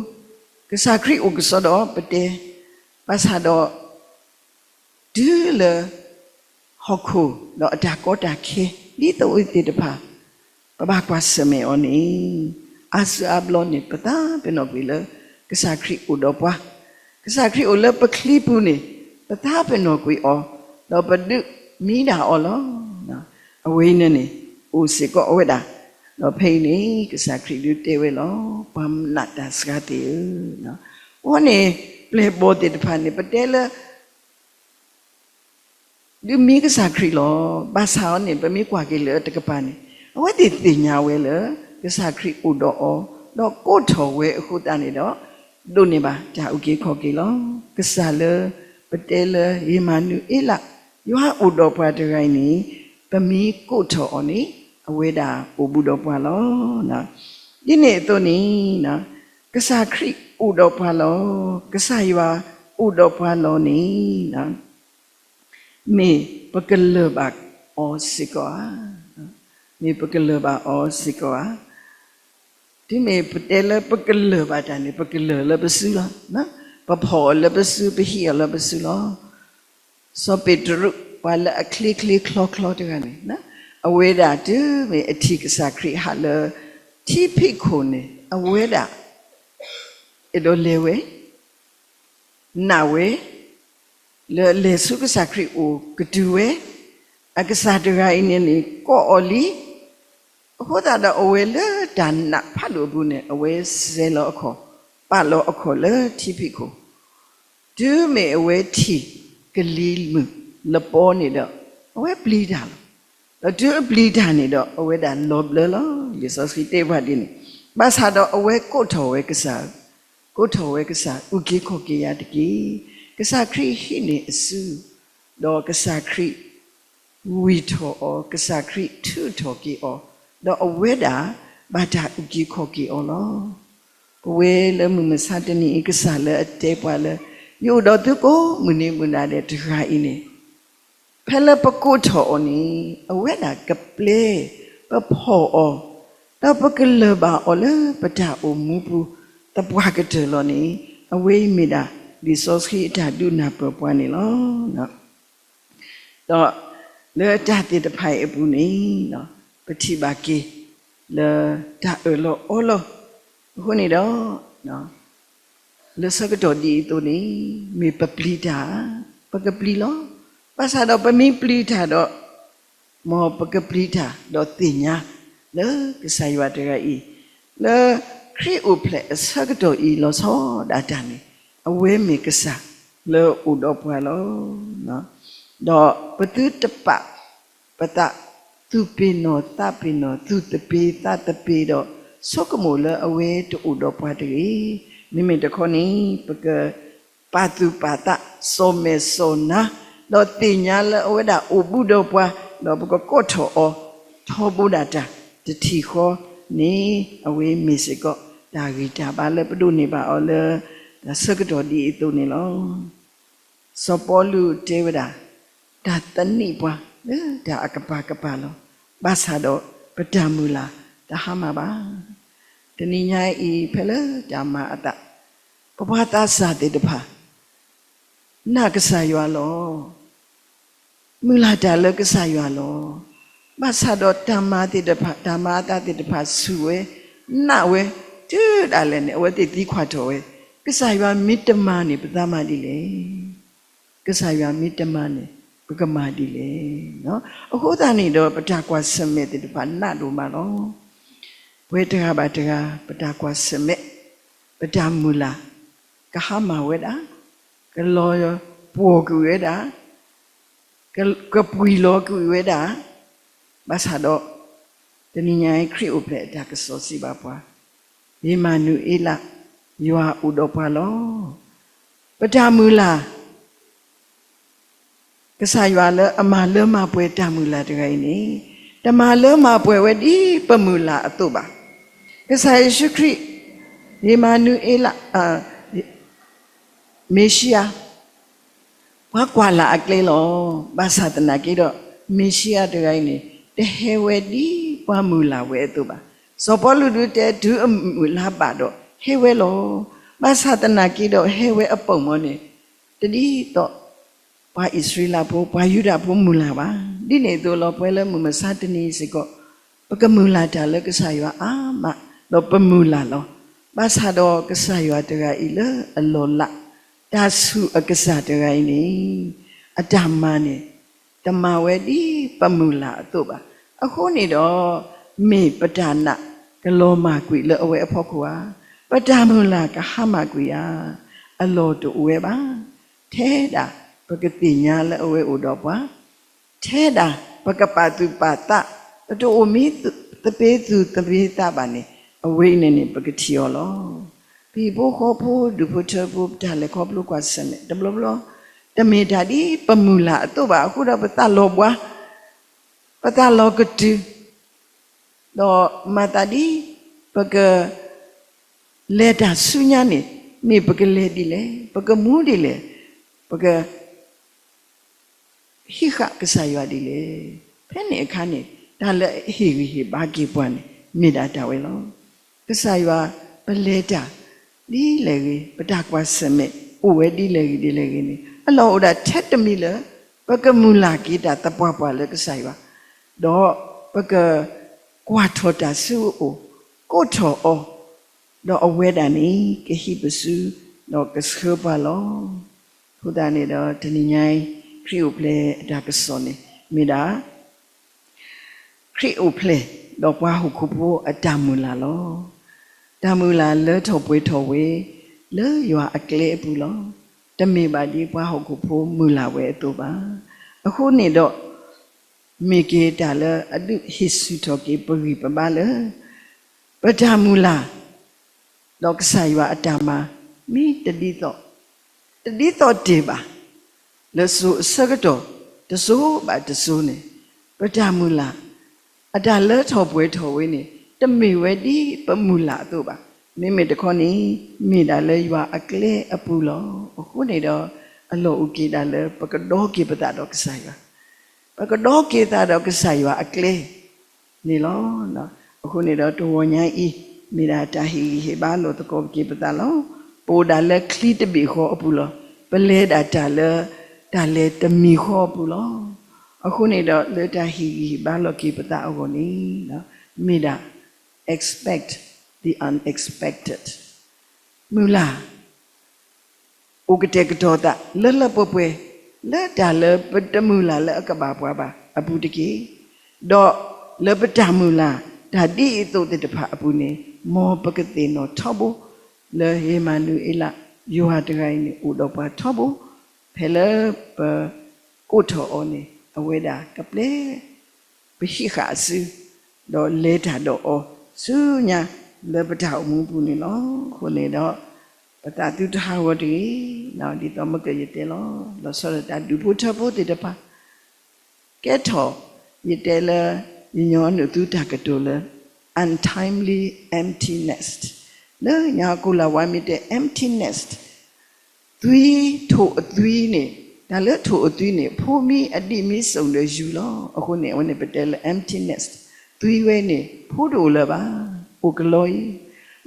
ကစၢ်ခရံာ်အိၣ်ကစီဒီးပတဲ, ဘၣ်ဆၣ်ဒီး တုၤလၢ ဟီၣ်ခိၣ်ဒီးအတၢ်ကီတၢ်ခဲ ဒ်သိးအံၤသ့ၣ်တဖၣ် ပဘၣ်ကွၢ်ဆၢၣ်မဲာ်အီၤန့ၣ်, အါစုအါဘျီန့ၣ် ပသးပ့ၤနီၣ်ကွံာ်လၢ ကစၢ်ခရံာ်အိၣ်ဒီးပှၤ, ကစၢ်ခရံာ်အိၣ်လၢပချံပူၤန့ၣ် ပသးပ့ၤနီၣ်ကွံာ်အီၤ, ဒီးပဒုးမံဒၣ်အီၤလီၤ. အဝဲအံၤန့ၣ်န့ၣ် အိၣ်စ့ၢ်ကီးအဝဲဒၣ်, ဒီးဖဲအံၤန့ၣ် ကစၢ်ခရံာ်ဒုးတဲဝဲလီၤ, ပှၤနာ်တၢ်စှၤသ့ၣ်ဧၢ, အဃိန့ၣ် ပျဲၢ်ဘီၣ်သ့ၣ်တဖၣ်န့ၣ် ပတဲလၢ ဒုးမံကစၢ်ခရံာ်လီၤ. ဘၣ်ဆၣ်အီၤန့ၣ် ပမ့ၢ်ကွၢ်က့ၤလၢတကပၤန့ၣ် အဝဲသ့ၣ်သ့ၣ်ညါဝဲလၢ ကစၢ်ခရံာ်အိၣ်ဒီးအီၤ, ဒီးကိးထီၣ်ဝဲအဃိသတးန့ၣ်ဒီး ဒိးန့ၢ်ဘၣ်တၢ်အုၣ်က့ၤခီၣ်က့ၤလီၤ. ကစၢ်လၢပတဲလၢ ဧ့မၤနူၤအ့လး, ယွၤအိၣ်ဒီးပှၤတဂၤအံၤန့ၣ် ပမ့ၢ်ကိးထီၣ်အီၤန့ၣ် အဝဲဒၣ်အိၣ်ဘူးဒီးပှၤလီၤ. ဒ်န့ၣ်အသိးန့ၣ် ကစၢ်ခရံာ်အိၣ်ဒီးပှၤလီၤ, ကစၢ်ယွၤအိၣ်ဒီးပှၤလီၤန့ၣ် မ့ၢ်ပကလၢၢ်ဘၣ်အီၤစ့ၢ်ကီးဧါ. မ့ၢ်ပကလၢၢ်ဘၣ်အီၤစ့ၢ်ကီးဧါ. တုၤမ့ၢ်ပတဲလၢပကလၢၢ်ဘၣ်တၢ်န့ၣ် ပကလၢၢ်လၢပစုလီၤ. ပဖီၣ်အီၤလၢပစု, ပဟံးအီၤလၢပစုလီၤ. စီၤပ့းတရူး ပှၤလၢအချ့ချ့ချီချီတဂၤန့ၣ် အဝဲဒၣ်တုၤမ့ၢ်အထံၣ်ကစၢ်ခရံာ်ဟးလၢ ထံဖံးခိၣ်န့ၣ် အဝဲဒၣ် အဲၣ်ဒိးလဲၤဝဲ နာ်ဝဲ လၢအလဲၤဆူကစၢ်ခရံာ်အိၣ်ကတုၤဝဲ, အကစၢ်တဂၤအံၤန့ၣ်န့ၣ် ကိးအီၤလံ. အဃိသတးဒီးအဝဲလၢတၢ်နာ်ဖးဒိၣ်အပူၤန့ၣ် အဝဲစဲၤလီၤအခီၣ်, ပာ်လီၤအခီၣ်လၢထံဖံးခိၣ်, တုၤမ့ၢ်အဝဲထံၣ်ကလံၤမုၢ်လပီန့ၣ်ဒီး အဝဲပျံၤတၢ်လီၤ. ဒီးတုၤအပျံၤတၢ်န့ၣ်ဒီး အဝဲဒၣ်လီၤဘျၢလီၤ. လံာ်စီဆှံတဲဘၣ်ဒ်န့ၣ်, ဘၣ်ဆၣ်ဒီးအဝဲကိးထီၣ်ဝဲကစၢ်, ကိးထီၣ်ဝဲကစၢ် အုၣ်က့ၤခီၣ်က့ၤယၤတက့ၢ်. ကစၢ်ခရံာ်ဟံးန့ၢ်အစု, ဒီးကစၢ်ခရံာ် ဝံၢ်ထီၣ်အီၤ, ကစၢ်ခရံာ်ထုးထီၣ်က့ၤအီၤ, ဒီးအဝဲဒၣ်ဘၣ်တၢ်အုၣ်က့ၤခီၣ်က့ၤအီၤလီၤ. ပဝဲလၢမုၢ်မဆါတနံၤအံၤ ကစၢ်လၢအတဲပှၤလၢ ယအိၣ်ဒီးသုကိးမုၢ်နံၤမုၢ်နၤဒဲးတဂၤအံၤန့ၣ် ဖဲလၢပကိးထီၣ်အီၤန့ၣ် အဝဲဒၣ်ကပျဲ ပဖီၣ်အီၤ, ဒီးပကလၢၢ်ဘၣ်အီၤလၢပတၢ်အိၣ်မူပူၤ သပှၢ်ကတၢၢ်လီၤန့ၣ် အဝဲအံၤမ့ၢ်ဒၣ်လံာ်စီဆှံအတၢ်ဒုးနၢ်ပၢၢ်ပှၤန့ၣ်လီၤ. ဒီးလၢတၢ်သ့ၣ်တဖၣ်အံၤအပူၤန့ၣ် ပထံၣ်ဘၣ်က့ၤလၢတၢ်အၢၣ်လီၤအီလီၤ. အဃိန့ၣ်ဒီး လၢဆၢကတီၢ်ဒ်အံၤအသိးန့ၣ် မ့ၢ်ပပျံၤတၢ်, ပကပျံၤလီၤ. ဘၣ်ဆၣ်ဒီးပမ့ၢ်ပျံၤတၢ်ဒီး မ်ပကပျံၤတၢ်ဒီးသ့ၣ်ညါ လၢကစၢ်ယွၤတဂၤအံၤ လၢခရံာ်အိၣ်ဖျဲၣ်အဆၢကတီၢ်အံၤ လီၤဆီဒၣ်တၢ်န့ၣ် အဝဲမ့ၢ်ကစၢ်လၢအိၣ်ဒီးပှၤလီၤ. ဒီးပသုတပာ်ပသး သူၣ်ပ့ၤနီၣ်သးပ့ၤနီၣ် သူၣ်သပ့ၤသးသပ့ၤဒီး ဆိကမိၣ်လၢအဝဲတအိၣ်ဒီးပှၤတဂ့ၤ. မ့မ့ၢ်တခီန့ၣ် ပက ပာ်သူၣ်ပာ်သး စီၤမဲာ်စီၤနါ, ဒီးသ့ၣ်ညါလၢအဝဲဒၣ်အိၣ်ဘူးဒီးပှၤ, ဒီးပကကိးထီၣ်အီၤ ထီဘိဒၣ်တၢ်တထံၣ်ဃီ န့ၣ် အဝဲမ့ၢ်စ့ၢ်ကီး တၢ်ဂံၢ်တၢ်ဘါလၢပဒိးန့ၢ်ဘၣ်အီၤလၢ တၢ်ဆၢကတီၢ်ဒ်အံၤအသိးန့ၣ်လီၤ. စီၤပီလူးတဲဝဲဒၣ် တၢ်သန့ၤပှၤလၢတၢ်အကပၤကပၤလီၤ. ဘၣ်ဆၣ်ဒီးပတၢ်မုၢ်လၢ်တဟါမၢ်ဘၣ်. တနံၤညါအံၤ ဖဲလၢတၢ်မၤအသး ပပှၤသးစၢ်သ့ၣ်တဖၣ် နာ်ကစၢ်ယွၤလီၤ. မုၢ်လၢ်တၢ်လၢကစၢ်ယွၤလီၤ. ဘၣ်ဆၣ်ဒီးတၢ်မၤသ့ၣ်တဖၣ် တၢ်မၤအသးသ့ၣ်တဖၣ်ဆူၣ်ဝဲ နာ်ဝဲ တုၤဒၣ်လဲာ်န့ၣ် အဝဲသ့ၣ်သံကွၢ်ထီၣ်ဝဲ, ကစၢ်ယွၤမ့ၢ်တမၤန့ၣ် ပသးမၤဒ်လဲၣ်. ကစၢ်ယွၤမ့ၢ်တမၤန့ၣ် ပကမၤဒ်လဲၣ်. အဃိသတးန့ၣ်ဒီး ပတၢ်ကွၢ်ဆၢၣ်မဲာ်သ့ၣ်တဖၣ်နးဒိၣ်မးလီၤ. ပဝဲတဂၤဘၣ်တဂၤ ပတၢ်ကွၢ်ဆၢၣ်မဲာ် ပတၢ်မုၢ်လၢ် ကဟါမၢ်ဝဲဒၣ်, ကလီၤပှီၢ်ကွံာ်ဝဲဒၣ်, ကပှံာ်လီၤကွံာ်ဝဲဒၣ်, ဘၣ်ဆၣ်ဒီး တနံၤညါအံၤ ခရံာ်အိၣ်ဖျဲၣ်အတၢ်ကစီၣ်စံးဘၣ်ပှၤ, အ့မၤနူၤအ့လး, ယွၤအိၣ်ဒီးပှၤလီၤ. ပတၢ်မုၢ်လၢ် ကစၢ်ယွၤလၢအမၤလၢမၤပှဲၤတၢ်မုၢ်လၢ်တဂၤအံၤန့ၣ်, တမၤလၢမၤပှဲၤဝဲဒ်ပမုၢ်လၢ်အသိးဘၣ်. ကစၢ်ယ့ၣ်ၡူးခရံာ်, အ့မၤနူၤအ့လး, မ့ၤၡံအၤ, ပှၤကွၢ်လၢ်အကျဲလီၤ. ဘၣ်ဆၣ်သနာ်က့ဒီး မ့ၤၡံအၤတဂၤအံၤန့ၣ် တဟဲဝဲဒ်ပှၤမုၢ်လၢ်ဝဲအသိးဘၣ်. စီၤပီလူးဒုးတဲ တုၤအမုၢ်လၢ်ဘၣ်ဒီး ဟဲဝဲလီၤ. ဘၣ်ဆၣ်သနာ်က့ဒီး ဟဲဝဲအပိာ်မီၤန့ၣ် တဒ်သိး ပှၤအံၣ်စရ့လးဖိ ပှၤယူဒၤဖိမုၢ်လၢ်ဘၣ်. ဒ်န့ၣ်အသိးလီၤ ပဝဲလၢမုၢ်မဆါတနံၤအံၤစ့ၢ်ကီး ပကမုၢ်လၢ်တၢ်လၢကစၢ်ယွၤအါမး ဒီးပမုၢ်လၢ်လီၤ. ဘၣ်ဆၣ်ဒီးကစၢ်ယွၤတဂၤအံၤလၢအလီၢ်လး တၢ်ဆူၣ်အကစၢ်တဂၤအံၤန့ၣ် အတၢ်မၤန့ၣ် တမၤဝဲဒ်ပမုၢ်လၢ်အသိးဘၣ်. အဃိန့ၣ်ဒီး မ့ၢ်ပတၢ်နာ်ကလီၤမၢ်ကွံာ်လၢအဝဲအဖီခိၣ်ဧါ, ပတၢ်မုၢ်လၢ်ကဟါမၢ်ကွံာ်ဧါ, အလီၢ်တအိၣ်ဝဲဘၣ်. ထဲဒၣ်ပကသ့ၣ်ညါလၢအဝဲအိၣ်ဒီးပှၤ, ထဲဒၣ်ပကပာ်သူၣ်ပာ်သး, ပတအိၣ်မံသပ့ၤသူၣ်သပ့ၤသးဘၣ်န့ၣ် အဝဲအံၤန့ၣ်န့ၣ် ပကထံၣ်အီၤလီၤ. ပဟံၣ်ဖိဃီဖိ ဒူၣ်ဖိထၢဖိ ပတၢ်လဲၤခီဖျိကွၢ်ဆၢၣ်မဲာ်တဘျီဘျီ တမ့ၢ်တၢ်ဒ်ပမုၢ်လၢ်အသိးဘၣ်အဃိဒီး ပသးလီၤဘှါ, ပသးလီၤကတုၤ, ဒီးမၤသးဒ် ပက လဲၤတၢ်ဆူညါန့ၣ် မ့ၢ်ပကလဲၤဒ်လဲၣ်, ပကမူဒ်လဲၣ်, ပက ဟံးဃာ်ကစၢ်ယွၤဒ်လဲၣ်. ဖဲန့ၣ်အခါန့ၣ် တၢ်လၢအဟ့ၣ်ဂံၢ်ဟ့ၣ်ဘါက့ၤပှၤန့ၣ် မ့ၢ်ဒၣ်တၢ်ဝဲလီၤ. ကစၢ်ယွၤ ပလဲၤတၢ်ဒ်လဲၣ်ဂ့ၤ, ပတၢ်ကွၢ်ဆၢၣ်မဲာ်အိၣ်ဝဲဒ်လဲၣ်ဂ့ၤဒ်လဲၣ်ဂ့ၤန့ၣ် အလီၢ်အိၣ်ဒၣ်ထဲတမံၤလၢ ပကမုၢ်လၢ်က့ၤတၢ်သပှၢ်ပှၢ်လၢကစၢ်ယွၤ, ဒီးပက ကွၢ်ထီၣ်တၢ်ဆူအအိၣ်, ကိးထီၣ်အီၤ, ဒီးအဝဲဒၣ်န့ၣ် ကဟံးပစု ဒီးကဆှၢပှၤလီၤ. အဃိသတးန့ၣ်ဒီး တနံၤညါအံၤ ခရံာ်အိၣ်ဖျဲၣ်အတၢ်ကစီၣ်န့ၣ် မ့ၢ်ဒၣ် ခရံာ်အိၣ်ဖျဲၣ် ဒီးပှၤဟီၣ်ခိၣ်ဖိအတၢ်မုၢ်လၢ်လီၤ. တၢ်မုၢ်လၢ်လၢထီၣ်ပှဲၤထီၣ်ဝဲ လၢယွၤအကျဲအပူၤလီၤ. တမ့ၢ်ဘၣ်ဒ်ပှၤဟီၣ်ခိၣ်ဖိမုၢ်လၢ်ဝဲအသိးဘၣ်. အဃိန့ၣ်ဒီး မ့ၢ်က့ၤတၢ်လၢအဒုးဟ့ၣ်ဆူၣ်ထီၣ်က့ၤပဂံၢ်ပဘါလၢ ပတၢ်မုၢ်လၢ် ဒီးကစၢ်ယွၤအတၢ်မၤ မ့ၢ်တဒ်သိး, တဒ်သိးတ့ၢ်ဘၣ် လၢစိၤအဆၢကတီၢ် တစိၤဘၣ်တစိၤန့ၣ် ပတၢ်မုၢ်လၢ် အတၢ်လၢထီၣ်ပှဲၤထီၣ်ဝဲန့ၣ် တမ့ၢ်ဝဲဒ်ပမုၢ်လၢ်အသိးဘၣ်. မ့မ့ၢ်တခီန့ၣ် မ့ၢ်ဒၣ်လၢယွၤအကျဲအပူၤလီၤ. အဃိန့ၣ်ဒီး အလီၢ်အိၣ်က့ၤဒၣ်လၢ ပကဒီက့ၤပသးဒီးကစၢ်ယွၤ, ပကဒီက့ၤသးဒီးကစၢ်ယွၤအကျဲ န့ၣ်လီၤ. အဃိန့ၣ်ဒီးတဂီၤညါအံၤ မ့ၢ်ဒၣ်တၢ်ဟ့ၣ်ဂံၢ်ဟ့ၣ်ဘါလိာ်သကိးက့ၤပသးလီၤ. ပအိၣ်ဒၣ်လၢချံတဘ့ၣ်ဃီအပူၤလီၤ. ပလဲၤဒၣ်တၢ်လၢ တၢ်လဲၤတမံၤဃီအပူၤလီၤ. အဃိန့ၣ်ဒီးလၢတၢ်ဟ့ၣ်ဂံၢ်ဟ့ၣ်ဘါလိာ်က့ၤပသးအဂီၢ်န့ၣ် မ့ၢ်ဒၣ် expect the unexpected မုၢ်လၢ် အိၣ်ကတဲာ်ကတီၤသး လၢလၢပှဲၤပှဲၤ လၢတၢ်လၢပတမုၢ်လၢ်လၢအကဘၣ်ပှၤဘၣ်အပူၤတက့ၢ်. ဒီးလၢပတၢ်မုၢ်လၢ် တၢ်ဒ်အံၤအသိးသ့ၣ်တဖၣ်အပူၤန့ၣ် မ်ပကသ့ၣ်နီၣ်ထီဘိ လၢအ့မၤနူၤအ့လး ယွၤတဂၤအံၤန့ၣ် အိၣ်ဒီးပှၤထီဘိ ဖဲလၢပကိးထီၣ်အီၤန့ၣ် အဝဲဒၣ်ကပျဲ ပဟံးဃာ်အစု ဒီးလဲၤတၢ်ဒီးအီၤ ဆူညါလၢပတၢ်အိၣ်မူပူၤန့ၣ်လီၤ. အဃိန့ၣ်ဒီး ပသးသုတဟးဂီၤတဂ့ၤ, ဒ်သိးမ့ၢ်ကယတဲလီၤ လီၤဆီဒၣ်တၢ်ဒူၣ်ဖိထၢဖိသ့ၣ်တဖၣ် ကဲထီၣ် ယတဲလၢ ယညီနုၢ်သုတၢ်ကတိၤလၢ untimely empty nest. လၢညါကိးလၢ်ဝါမ့ၢ်တဲ empty nest, သွံ, ထိၣ်အသွံန့ၣ်, တၢ်လၢထိၣ်အသွံန့ၣ် ဖိမံအဒံၣ်မံဆိၣ်ဒီးယူၤလီၤ. အဃိန့ၣ် အဝဲန့ၣ်ပတဲလၢ empty nest, သွံဝဲန့ၣ် ဖိတအိၣ်လၢၤဘၣ်, အိၣ်ကလီအံၤ.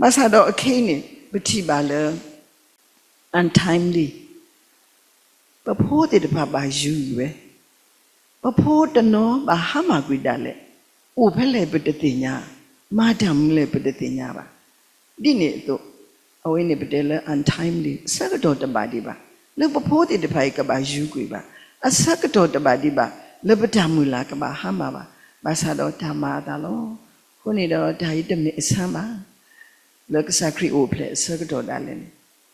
ဘၣ်ဆၣ်ဒီးအခဲအံၤန့ၣ် ပထံၣ်ဘၣ်လၢ untimely, ပဖိသ့ၣ်တဖၣ်ဘၣ်ယူၤဝဲ, ပဖိတနီၤဘၣ်ဟါမၢ်ကွံာ်ဒၣ်လဲာ်, အိၣ်ဖဲလဲၣ်ပတသ့ၣ်ညါ, မၤတၢ်မနုၤလဲၣ်ပတသ့ၣ်ညါဘၣ်. ဒ်န့ၣ်အသိး အဝဲန့ၣ်ပတဲလၢ untimely, အဆၢကတီၢ်တဘၣ်ဒံးဘၣ်, လၢပဖိသ့ၣ်တဖၣ်အံၤကဘၣ်ယူၤကွံာ်ဘၣ်, အဆၢကတီၢ်တဘၣ်ဒံးဘၣ် လၢပတၢ်မုၢ်လၢ်ကဘၣ်ဟါမၢ်ဘၣ်, ဘၣ်ဆၣ်ဒီးတၢ်မၤအသးလီၤ. အဃိန့ၣ်ဒီးတၢ်အံၤတမ့ၢ်အဆၢဘၣ် လၢကစၢ်ခရံာ်အိၣ်ဖျဲၣ်အဆၢကတီၢ်ဒၣ်လဲာ်န့ၣ်,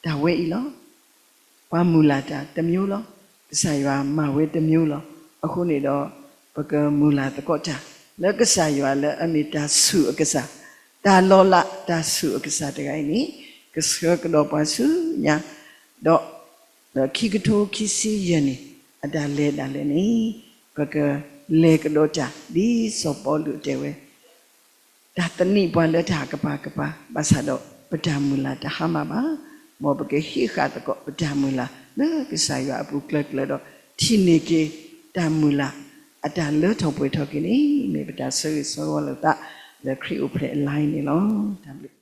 တၢ်ဝဲအံၤလီၤ. ပှၤမုၢ်လၢ်တၢ်တမျိုးလီၤ. ကစၢ်ယွၤမၤဝဲတမျိုးလီၤ. အဃိန့ၣ်ဒီး ပကမုၢ်လၢ်သကိးတၢ် လၢကစၢ်ယွၤလၢအမ့ၢ်တၢ်ဆူၣ်အကစၢ်, တၢ်လီၤလးတၢ်ဆူၣ်အကစၢ်တဂၤအံၤန့ၣ် ကဆှၢကဒီးပှၤဆူညါ, ဒီး ဒီးခံကထိခံဆံယဲၢ်န့ၣ် အတၢ်လဲၤဒၣ်လဲာ်န့ၣ် ပကလဲၤကဒီးတၢ် ဒ်စီၤပီလူးတဲဝဲ တၢ်သန့ၤပှၤလၢတၢ်ကပၤကပၤ, ဘၣ်ဆၣ်ဒီးပတၢ်မုၢ်လၢ်တဟါမၢ်ဘၣ်. မ်ပကဟံးဃာ်သကိးပတၢ်မုၢ်လၢ်လၢကစၢ်ယွၤအပူၤကျၢၤကျၢၤဒီး ထံၣ်န့ၢ်က့ၤတၢ်မုၢ်လၢ် အတၢ်လၢထီၣ်ပှဲၤထီၣ်က့ၤန့ၣ် မ့ၢ်ပတၢ်ဆၢဂ့ၤဆၢဝါလိာ်သး လၢခရံာ်အိၣ်ဖျဲၣ်အလါအံၤန့ၣ်လီၤ. တၢ်ဘျုး